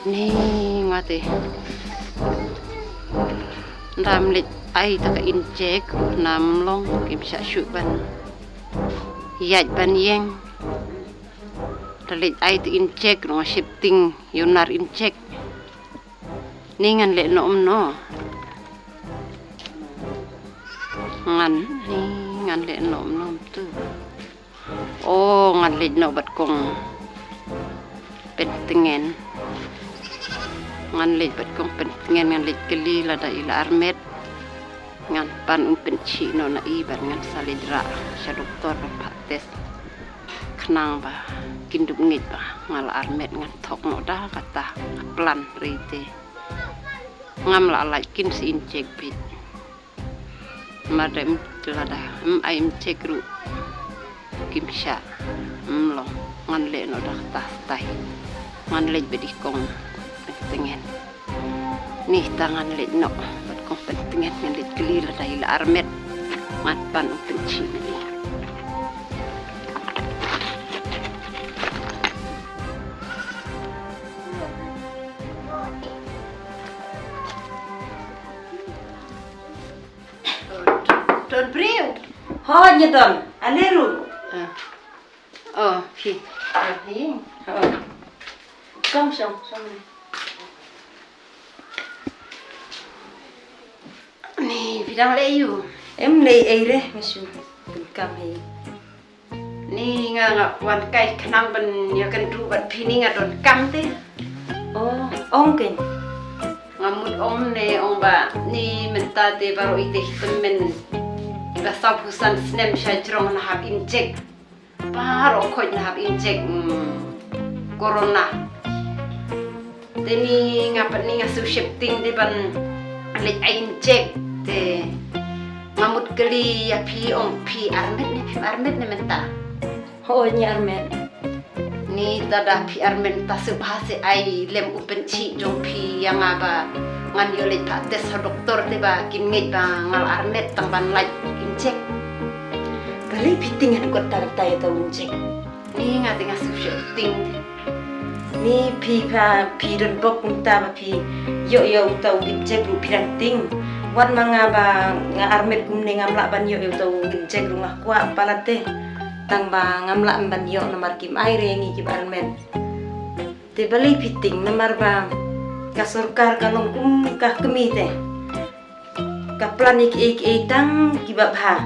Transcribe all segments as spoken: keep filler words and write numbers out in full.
Ni nga te. Ndam leit ai ta ka injek, nam long kim shah shuh ban ïaid ban ïeng. Ta leit ai ta injek, nga shepting ïa u nar injek. Ni ngan leh noh kumno? Ngan, ni ngan leh noh kumno tu? O, ngan leit noh bad kong Pyntngen. Ngan leit bad kong Pyntngen, ngan leit kylli lada i la armet. Ngan pan um pynshih noh na i bad ngan sa leit rah sha doktor ban phah test. Khnang ba kin dup ngeit ba nga la armet, ngan thok noh da kata ka plan rei te. Ngam lah lait kin sa injek beit. Namar da im lada im ai injek ruh kim shah. Ym long, ngan leh noh da kata stai. Ngan leit bad i kong Pyntngen. Ni ta ngan leit noh bad kong Pyntngen, ngan leit kylli lada i la armet. Ngan pan um pynshih na i. Don briew. Hooid, ngi don. Ale ruh. Ah. Oh, phi. Ah, hi. Oh. Shong, shong, shong. Ni, phi dang leh aiu? Em leh ei re, nga shu pyndonkam hi. Ni nga, nga wan kai khnang ban ïakynduh bad phi, ni nga donkam te. Oh, ong kein. Nga mut ong ne ong ba ni mynta te baroh ite tymmen ba sawphew san snem sha jrong na hap injek. Baroh khoit na hap injek, mm, corona. Te ni nga pat ni nga shu shepting te ban leit ai injek te nga mut kylli ïa phi, ong phi armet ne phim armet ne mynta. Hooid, ngi armet. Ni ta da phi armet ta shu bha se ai lem u pynshih jong phi ïa nga ba ngan ïoh leit phah test ha doktor te ba kin ngeit ba nga la armet tang ban lait injek. Balei phi tieng haduh katta katta ïa uta u injek? Ni nga te nga shu shepting. Ni phi pha phi don bok kumta ba phi ïoh ïa uta u injek ruh phi dang tieng. Wat ma nga ba nga armet kumne ngam lah ban ïoh ïa uta u injek ruh nga kwah palat te. Tang ba ngam lah ban ïoh namar kim ai re ngi kiba armet. Te balei phi tieng, namar ba ka sorkar ka long kum ka kmie te. Ka plan ïa kiei kiei tang kiba bha.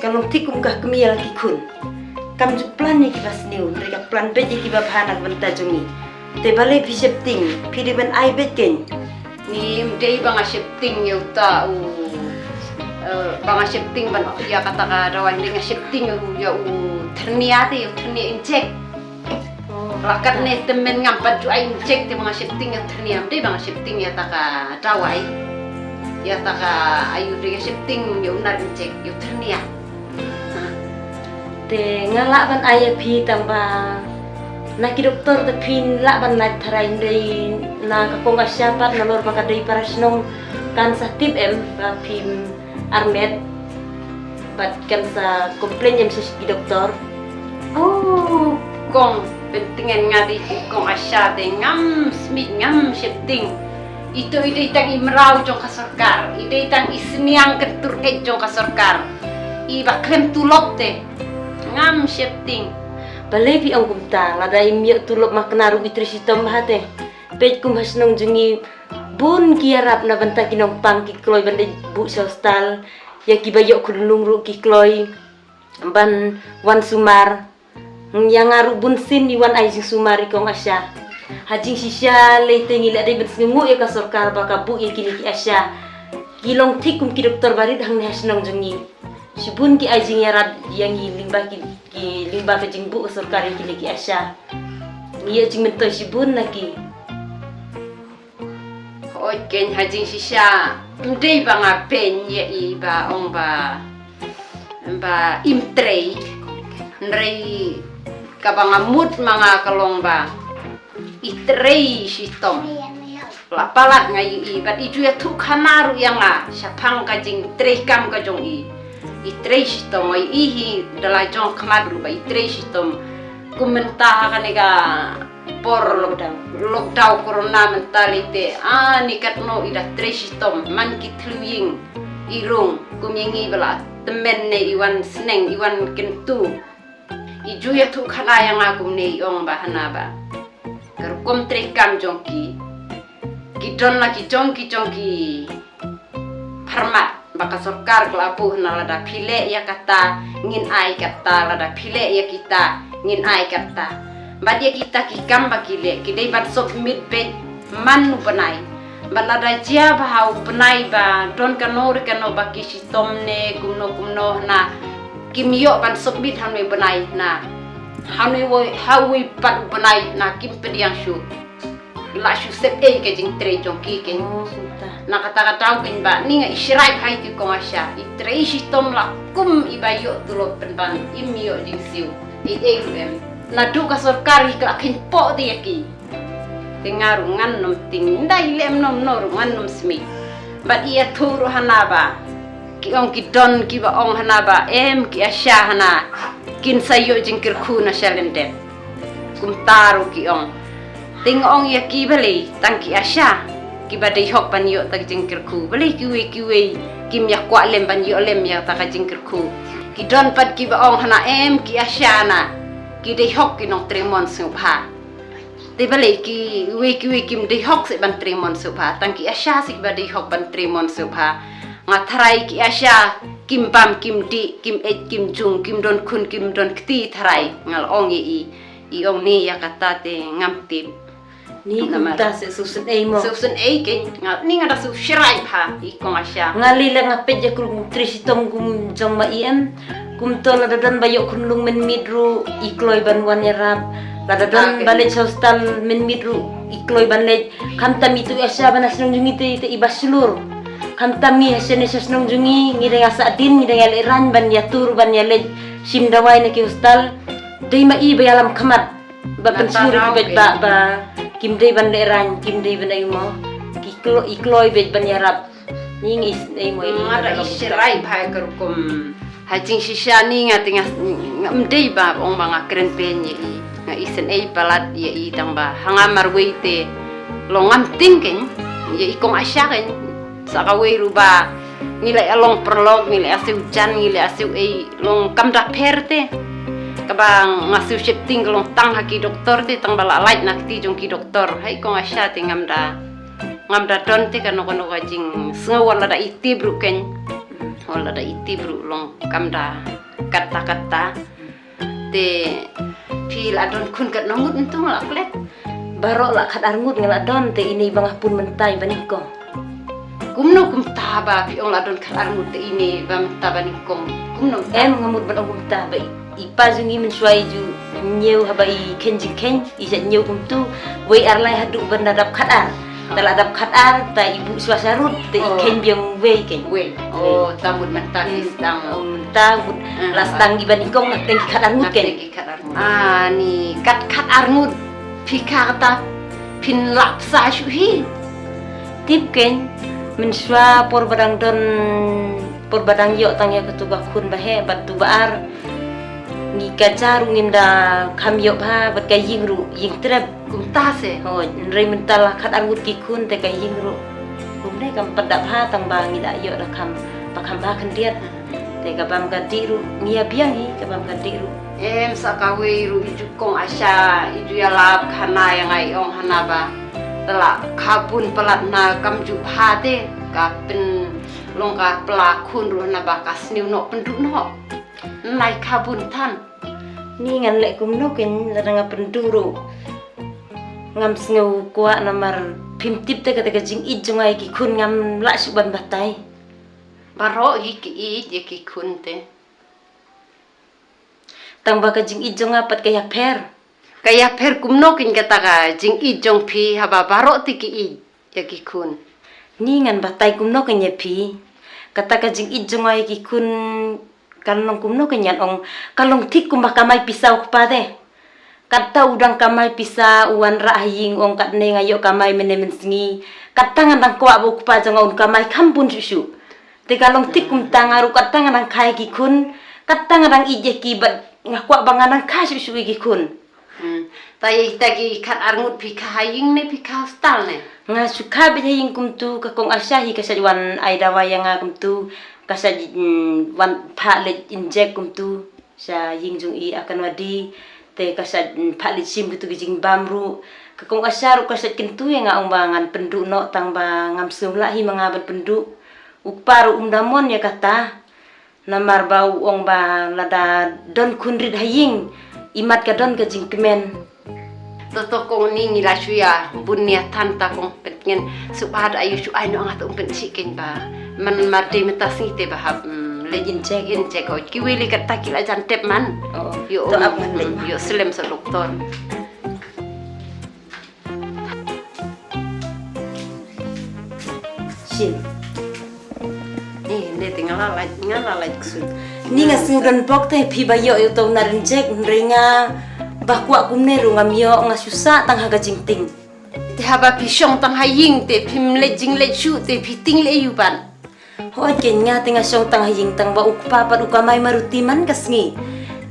Ka long thik kum ka kmie ïa la ki khun. Kam ju plan ïa kiba sniew, hynrei ka plan beit ïa kiba bha na ka bynta jong ngi. Te balei phi shepting, phi dei ban ai beit kein. Ni ym dei ba nga shepting ïa uta u, eh, ba nga shepting ban ïa kata ka dawai, ym dei nga shepting ïa u, ïa u thernia te, ïa u thernia injek. Oh. La katne tymmen ngam pat ju ai injek te ba nga shepting ïa u thernia, ym dei ba nga shepting ïa ta ka dawai. Ïa ta ka aiu, dei nga shepting ïa u nar injek, ïa u thernia. Te nga lah ban ai ïa phi tang ba na ki doktor te phin lah ban lait tharai, hynrei na ka kong Asha pat nalor ba ka dei para shnong kan sa tip em ba phim armet bad kan sa complain em sha ki doktor. Oh, kong, Pyntngen, nga dei kong Asha te ngam smit, ngam shepting. Ito i dei tang i mraw jong ka sorkar, i dei tang i sniang kyntur eit jong ka sorkar. I ba khlem tulop te. Ngam shepting. Balei phi ong kumta, lada im ïoh tulop ma kane ruh i trei shitom bha te. Peit kum ha shnong jong ngi bun ki ïarap na bynta ki nongpang, ki kloi ban leit buh sha hostel. Ïa kiba ïoh khunlung ruh ki kloi ban wan sumar. Ïa nga ruh bun sien i wan ai jingsumar i kong Asha. Ha jingshisha lei te ngi la dei ban sngewnguh ïa ka sorkar ba ka buh ïa kine ki Asha. Ki long thik kum ki doktor barit hangne ha shnong jong ngi. Shibun ki ai jingïarap ïa ngi lyngba ki, ki lyngba ka jingbuh ka sorkar ïa kine ki Asha. Ngi ïoh jingmyntoi shibun na ki. Hooid kein, ha jingshisha ym dei ba nga pyn ïa i ba ong ba, ba im trei. Hynrei kaba nga mut ma nga ka long ba i trei shitom. La palat nga ïa i, bad i ju ïathuh khana ruh ïa nga shaphang ka jingtrei kam ka jong i. I trei shitom, nga ïa i hi da la jong khmat ruh ba i trei shitom. Kum mynta ha kane ka por lockdown corona mynta lei te, ani katno i da trei shitom man ki thliew ïing i rung kum ïa ngi ba la tymmen ne i wan sneng i wan kyntu. I ju ïathuh khana ïa nga kumne i ong ba hana ba ka rukom trei kam jong ki, ki don la ki jong ki jong ki pharmat ba ka sorkar ka la buh na lada phi leh ïa kata ngin ai kata, lada phi leh ïa kita ngin ai kata. Bad ïa kita ki kam ba ki leh ki dei ban submit beit man u bnai. Bad lada jia ba ha u bnai ba don kano re kano ba ki shitom ne kumno kumno hana kim ïoh ban submit hangne bnai hana. Hangne woi ha woi pat u bnai hana kim pdiang shuh. La shu sep ei ka jingtrei jong ki ken. Oh, kumta. Na kata ka daw ken ba ni nga i shrai phai ti kong Asha. I trei shitom la kum i ba ïoh tulop pynban im ïoh jingsiew. I ei ruh em. Naduh ka sorkar i ka la khein poh ti ïa ki. Te nga ruh ngan nym ting. Nda i lem nom no ruh ngan nym smi. Bad i ïathuh ruh hana ba ki ong ki don ki ba ong hana ba em ki Asha hana kin sa ïoh jingkyrkhu na shalyndet. Kumta ruh ki ong. Te nga ong ïa ki balei tang ki Asha ki ba dei hok ban ïoh ta ka jingkyrkhu, balei kiwei kiwei kim ïa kwah lem ban ïoh lem ïa ta ka jingkyrkhu. Ki don pat ki ba ong hana em ki Asha hana ki dei hok ki nongtrei mon sngewbha. Te balei kiwei kiwei kim dei hok seh ban trei mon sngewbha, tang ki Asha seh ki ba dei hok ban trei mon sngewbha. Nga tharai ki Asha kim bam kim dih kim eit kim jung kim don khun kim don kti tharai nga la ong ïa i. I ong ni ïa kata te ngam tip. Ni kumta seh sngewsynei mo. Sngewsynei ken nga ni nga da sngewshrai bha i kong Asha. Nga lei la nga peit ïa ka rukom trei shitom kum jong ma i em. Kumto lada don ba ïoh khunlung mynmiet ruh i kloi ban wan ïarap. Lada don ba leit sha hostel mynmiet ruh i kloi ban leit. Khamtam itu Asha ban ha shnong jong ngi te i ba shlur. Khamtam ngi ha shane sha shnong jong ngi ngi dang ïa sahdien ngi dang ïa lehraiñ ban ïa tur ban ïa leit shim dawai na ki hostel. Dei ma i ba ïalam khmat. Ba pynshlur ki beit ba ba kim dei ban lehraiñ kim dei ban aimo. Ki kloi i kloi beit ban ïarap. Ni ngi isynei mo i. Nga da isynei bha ka rukom. Ha jingshisha ni nga te nga ngam dei ba ong ba nga kren pyn ïa i. Nga isynei palat ïa i tang ba ha nga marwei te long ngam ting ken ïa i kong Asha ken. Sa kawei ruh ba ngi la ïa long paralok ngi la ïa siew jan ngi la ïa siew ei long kam da pher te. Kaba nga siew shepting ka long tang ha ki doktor te tang ba la lait na kti jong ki doktor. Hai kong Asha te ngam da ngam da don te kano kano ka jingsngew wat lada i tip ruh ken. Wat lada i tip ruh long kam da katta katta. Te phi la don khun katno ngut ntu nga la klet. Baroh la khatar ngut nga la don te ine ba nga pun mynta i ba nyngkong. Kumno kumta ba phi ong la don khatar ngut te ine ba mynta ba nyngkong. Kumno kumta. Em nga mut ban ong kumta ba i pa jong ngi mynshuwa i ju ñiew haba i khein jingkhein i ju ñiew kumtu wei ar lai haduh ban da dap khatar. Ta la dap khatar ta i buh shuwa sharud ta i khein biang wei khein. Wei. Oh, ta mut mynta ki sdang. Oh, mynta mut la sdang i ba nyngkong na teng ki khatar ngut khein. Ah, ni kat khatar ngut phi kha kata phin lap sa shu hi. Tip khein mynshuwa por ba dang don por ba dang ïoh tang ïa katu ka khun ba heh bad tu ba ar. Ngi ka ja ruh ngin da kham ïoh bha bad ka ïing ruh ïing trep. Kumta se. Hoi, nrei mynta la khatar ngut ki khun te ka ïing ruh. Kumne kam pat da bha tang ba ngi da ïoh da kham ba kham bha khyndiat. Te ka bam ka dih ruh ngi ïa biang hi ka bam ka dih ruh. Em sa kawei ruh i ju kong Asha i ju ïalap khana ïa nga i ong hana ba. Te la kha bun palat na kam ju bha te ka pynlong ka pla khun ruh hana ba ka sniew noh pynduh noh. Nai kha bun than. Ni ngan leh kumno khein lada nga pynduh ruh. Ngam sngew kwah namar phim tip te kata ka jingïeit jong nga ïa ki khun ngam lah shuh ban batai. Baroh hi ki ïeit ïa ki khun te. Tang ba ka jingïeit jong nga pat ka ïapher. Ka ïapher kumno khein kata ka jingïeit jong phi haba baroh te ki ïeit ïa ki khun. Ni ngan batai kumno khein ïa phi. Kata ka jingïeit jong nga ïa ki khun kan long kumno khein ngan ong ka long thik kumba kamai pisa u kpa te. Kata u dang kamai pisa u wanrah ha ïing ong katne nga ïoh kamai mynne mynsngi. Kata ngan dang kwah ba u kpa jong nga un kamai kham bun shuh shuh. Te ka long thik kumta nga ruh kata nga dang kha ïa ki khun. Kata nga dang ïeit ïa ki bad nga kwah ba nga dang kha shuh shuh ïa ki khun. Hmm. Ta ïa kita ki khat ar ngut phi kha ha ïing ne phi kha hospital ne? Nga shu kha beit ha ïing kumtu, ka kong Asha hi ka shait wan ai dawai ïa nga kumtu, ka shait, mm, wan phah leit inject kumtu sha ïing jong i Anganwadi, te ka shait, mm, phah leit shim kito ki jingbam ruh. Ka kong Asha ruh ka shait kyntu ïa nga, ong ba ngan pynduh noh tang ba ngam sngew lah hi ma nga ban pynduh. U kpa ruh um da mon ïa kata. Namar ba u ong ba lada don khun rit ha ïing, imat ka don ka jingkmen. To to kong, ni ngi la shu ïa bun nia than ta kong, pynthikna shu ba da ayu shu ai noh nga, to um pynshih keiñ ba man mar dei mynta sngi te ba hap, mm, leit inject. Inject, oh, kiwei lei katta ki la jan tep man. Oh, ïoh to um, ap ngan leit, mm, ma. Ïoh slem sa doktor. Shin. Eh, ne te nga la lait, nga la lait ksuid. Ni nga sngew don bok te phi ba ïoh ïoh to na inject, hynrei nga ba kwah kumne ruh ngam ïoh, nga shu sah tang ha ka jingtieng. Te haba phi shong tang ha ïing te phim leit jingleit shuh te phi tieng lei ïa u ban? Hooid keiñ, nga te nga shong tang ha ïing tang ba u kpa pat u kamai maruti man ka sngi.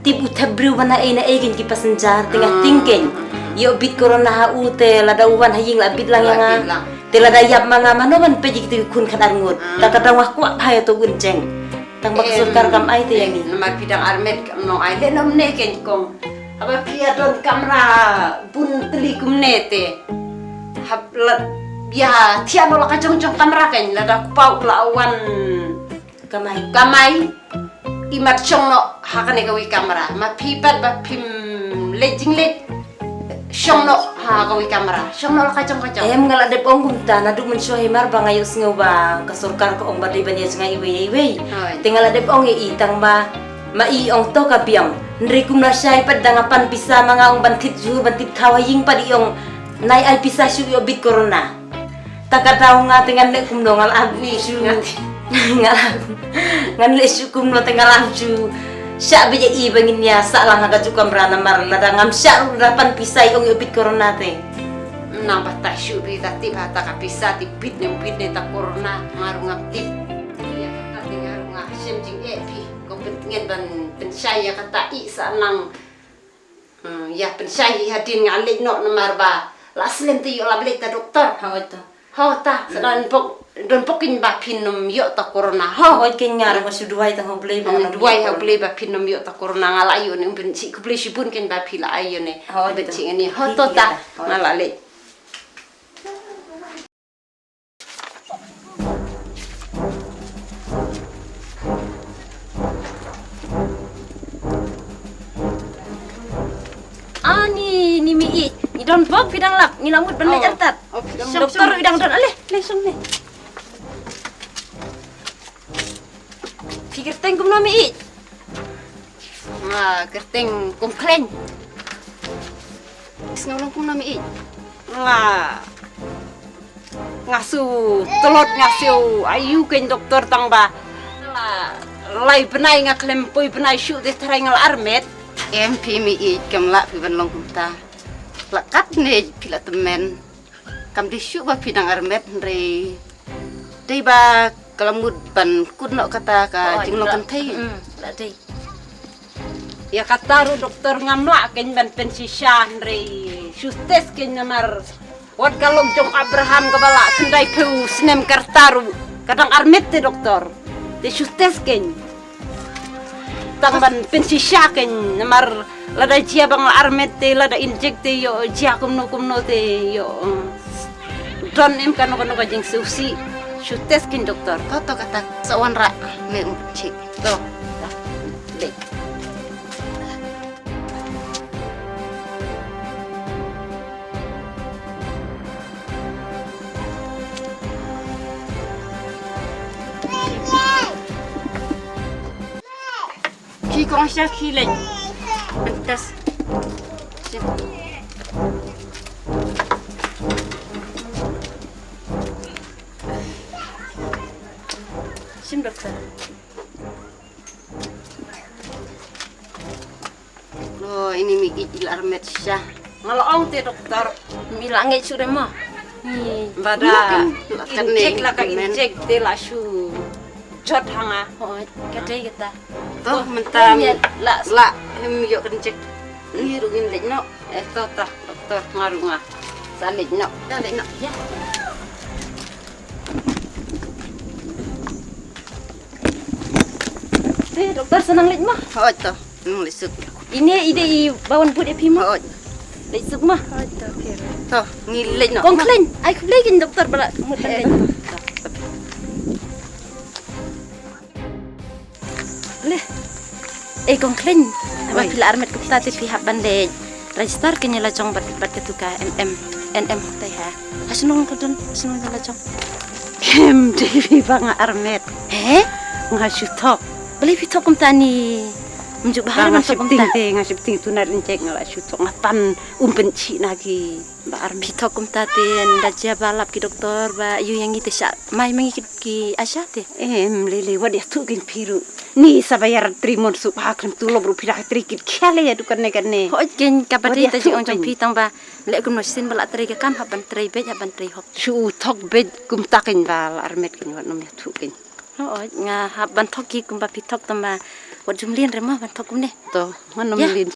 Tip u thep briew ba na ei na ei keiñ ki passenger te nga tieng keiñ. Ïoh bit corona ha u te lada u wan ha ïing la bit lang ïa nga. La bit lang. Te lada ïap ma nga mano ban peit ïa kito ki khun khat ar ngut. Ta ka daw nga kwah bha ïa to un jeng. Tang ba ka sorkar kam ai te ïa ngi. Namar phi dang armet kam nong ai leh, namar ne keiñ kong. Haba phi ïa don kamra bun tylli kumne te, hap la ïa thiah noh la ka jong jong kamra keiñ, lada u kpa u la wan kamai. Kamai, imat shong noh ha kane kawei kamra. Ma phi pat ba phim leit jingleit, shong noh ha kawei kamra, shong noh la ka jong ka jong. Em, nga la dep ong kumta naduh mynshuwa hi mar ba nga ïoh sngew ba ka sorkar ka ong ba dei ban ïa jngai iwei ïa iwei. Hooid. Te nga la dep ong ïa i tang ba ma i ong to ka biang. Hynrei kumno shai pat da nga pan pisa ma nga ong ban thied jhur ban thied khaw ha ïing pat i ong nai ai pisa shuh ïoh bit corona. Ta ka daw nga te ngan leh kumno, nga la ap shuh. Nga la, ngan leh shuh kumno te nga la ap shuh. Shah beit ïa i ba ngin ïa sah lang ha kajuh kamra namar lada ngam shah ruh da pan pisa i ong ïoh bit corona te. Nang ba ta shuh beit, ta tip ha ta ka pisa te bit ne bit ne ta corona, nga ruh ngam tip. Ïa kata te nga ruh nga shem jingeh phi, ko pynthikna ban pynshai ïa kata i sa nang. Hmm, ïa pynshai hi hadien nga leit noh namar ba la slem te ïoh la leit ta doktor. Hooid to. Ho ta, sa don bok, don bok keiñ ba phin ym ïoh ta corona. Ho. Hooid keiñ, nga ruh nga shu duwai tang ha U Blei ba nga ym ïoh. Duwai ha U Blei ba phin ym ïoh ta corona, nga la ïoh ne um pynshih, khublei shibun keiñ ba phi la ai ïoh ne. Hooid to. Pynshih ne. Ho to ta. Nga la leit. Ani, ni mi i, i don bok phi dang lap, ngi la mut ban leit artat. Oh, phi dang doktor i dang don, ale, le shong ne. Phi kyrteng kumno mi i? Nga kyrteng Kum Khleng. Sngew long kumno mi i? Nga, nga shu tlot, nga shu ayu keiñ doktor tang ba lai bnai nga khlem poi bnai shuh te tharai nga la armet. Em phi mi i, kam lah phi ban long kumta. La kat ne phi la tymmen. Kam dei shuh ba phi dang armet hynrei dei ba ka la mut ban kut noh kata ka jinglong kynthei. Hmm, la dei. Ïa kata ruh doktor ngam lah keiñ ban pynshisha hynrei shu test keiñ namar wat ka lok jong Abraham kaba la khyndai phew snem ka rta ruh ka dang armet te doktor. Te shu test keiñ. Tang ban pynshisha keiñ namar lada jia ba nga la armet te lada inject te ïoh jia kumno kumno te ïoh, eh, don em kano kano ka jingsngewsih. Shu test keiñ doktor. To to kata sa wanrah me u chik. To. Dei. Ki kong sha ki leng. Pentas. Sim doktor. Oh, ini mi ij i la armet sha. Nga la ong te doktor. Mi la ngeit shu re mo. Ni. Bada. Injek la ka injek te la shu jot ha nga. Oh, ka dei kata. To mynta la la him ïoh ka injek. Ngi ruh ngin leit noh. Eh, to, to, doktor, nga ruh nga sa leit noh. Ïa, leit noh, ïa. Te, doktor, sa nang leit mo. Hooid, to, nang leit suk. Ine i dei i ba wan bud ïa phi mo. Hooid. Leit suk mo. Hooid, to, phi ruh. To, ngi leit noh. Kong Khleiñ, ai khublei kein doktor ba la mut ban leit. To, to. Le. Eh, Kong Khleiñ. Haba phi la armet kumta te phi hap ban leit register kein ïa la jong bad, bad katu ka M M, N M hangtai ha. Ha shnong ka don, ha shnong ka la jong. Em, dei phi ba nga armet. He? Nga shu thok. Balei phi thok kumta ni? Ym ju bha ban thok kumta. Nga sheptieng te, nga sheptieng tu na rin check nga la shu thok, nga tan um pynchih na ki. Ba armet. Phi thok kumta te nda jia ba lap ki doktor ba ïoh ïa ngi te sha mai ma ngi ki, ki ASHA te. Em, lei lei, wat ïathuh kein phi ruh. Ni sa ba ïa trei mon suk ha khlem tulop ruh phi la trei kit khia lei ïa dukan ne kane. Hooid kein, kaba dei ta jingong jong phi tang ba leh kumno shisien ba la trei ka kam, hap ban trei beit, hap ban trei hok. Shu thok beit kumta kein ba la armet kein, wat nym ïathuh kein. Hooid, nga hap ban thok hi kumba phi thok tang ba wat jum lien re mo ban thok kumne. To, ngan nym lien.